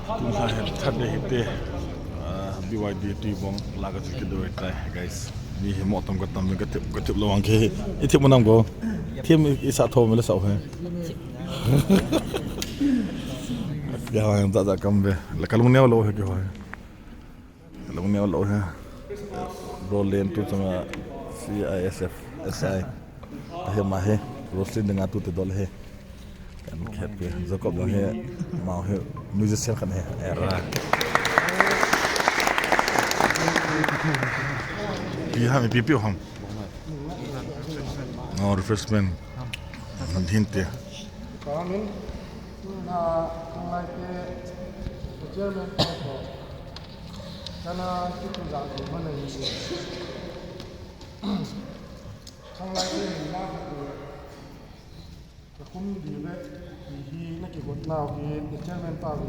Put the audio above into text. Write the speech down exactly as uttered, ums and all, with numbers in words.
Kum sa he that de hite. Ah, B Y D Tuibong la ka chiki do tai, guys. Mi hi mo tam ka tam ka tip ka tip lo ang ke. I tip mo nam go. Team i sa tho me la sa he. Ya wa za za kam be. La ka lung neo lo he ke ho he. Ka lung neo lo he. Bro Len tu chang a C I S F S I. Ahi ma he. Roslyn dinga tu te dol he. Kan khet pe Jacob jong he, mau he, musician khat he, era. Pi ham, pi pi ham. Oh, refreshment. Nan hin te. Kamin, na, ngai te, chairman ko. Kana kitu ja ko mana ni. Khanglai te na ko. Ka kum di ve, ti hi na kigotnau hi, na chairman pa ve